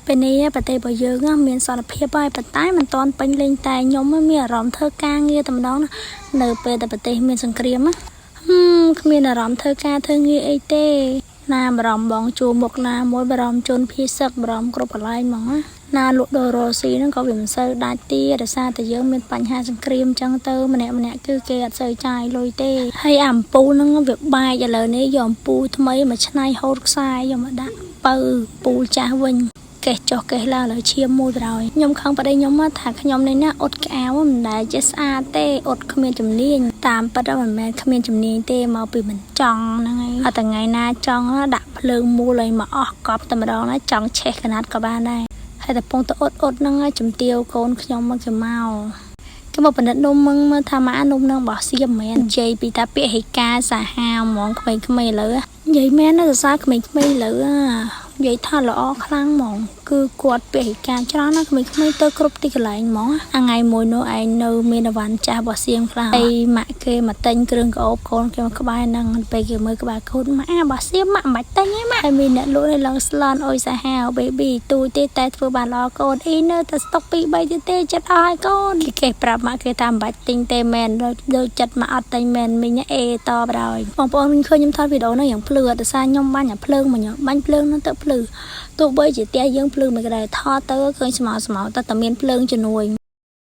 ពេលនេះប្រទេសរបស់យើងមានសន្តិភាពហើយប៉ុន្តែមិនទាន់ពេញលេញតែខ្ញុំមានអារម្មណ៍ធ្វើការងារតែម្ដងណានៅពេលដែលប្រទេសមានសង្គ្រាមណាហឹមគ្មានអារម្មណ៍ធ្វើការធ្វើងារអីទេណាបារម្ភបងជួមុខណាមួយបារម្ភជនភៀសសឹកបារម្ភគ្រប់កន្លែងហ្មងណាណាលក់ដូររស់ស៊ីហ្នឹងក៏វាមិនសូវដាច់ទៀតដោយសារតែយើងមានបញ្ហាសង្គ្រាមអញ្ចឹងទៅម្នាក់ម្នាក់គឺគេអត់សូវចាយលុយទេហើយអាអំពូលហ្នឹងវាបែកឥឡូវនេះយកអំពូលថ្មីមកឆ្នៃហូតខ្សែយកមកដាក់បើពូលចាស់វិញកេះចុះកេះឡើងឥឡូវឈាមមួយបណ្ដោយខ្ញុំខឹងប្តីខ្ញុំថាខ្ញុំនេះណាអ៊ុតក្អៅមិនដែលចេះស្អាតទេអ៊ុតគ្មានជំនាញតាមពិតមិនមែនគ្មានជំនាញទេមកពីមិនចង់ហ្នឹងឯងអត់ថ្ងៃណាចង់ដាក់ភ្លើងមូលឲ្យមកអស់កប់តែម្ដងណាចង់ឆេះកណាត់ក៏បានដែរហើយតែពងទៅអ៊ុតអ៊ុតហ្នឹងជំទាវកូនខ្ញុំមកគេមកគេមកពិនិត្យនំមឹងមើលថាម៉ានំនឹងរបស់សៀមមែននិយាយពីតាពាក្យហិកាសាហាវហ្មងក្មេងៗឥឡូវនិយាយមែនណាសរសើរក្មេងៗឥឡូវនិយាយថាល្អខ្លាំងហ្មងគឺគាត់ពហិការច្រើនណាស់ក្មេងៗទៅគ្រប់ទីកន្លែងហ្មងថ្ងៃមួយនោះឯងនៅមានអវ៉ាន់ចាស់របស់សៀមខ្លះហើយម៉ាក់គេមកទិញគ្រឿងក្អូបកូនគេមកក្បែរហ្នឹងពេលគេមើលក្បាលកូនម៉ាក់របស់សៀមម៉ាក់មិនបាច់ទិញទេម៉ាក់ហើយមានអ្នកលក់នេះឡើងស្លន់អុយសាហាវ baby ទូចទេតែធ្វើបានល្អកូនអ៊ីនៅតែស្តុក2 3ទៀតទេចិត្តអស់ហើយកូនគេគេប្រាប់ម៉ាក់គេថាមិនបាច់ទិញទេមែនដូចចិត្តមកអត់ទិញមែនមីងអេតបដល់បងប្អូនឃើញខ្ញុំថតវីដេអូហ្នឹងយ៉ាងភ្លឺអត់ដោយសារខ្ញុំបាញ់អាភ្លើងមកខ្ញុំបាញ់ភ្លើងហ្នឹងទៅភ្លឺទោះបីជាផ្ទះយើងភ្លឺមិនក៏ដែរថតទៅឃើញស្មៅស្មៅតែតែមានភ្លើងជំនួយ។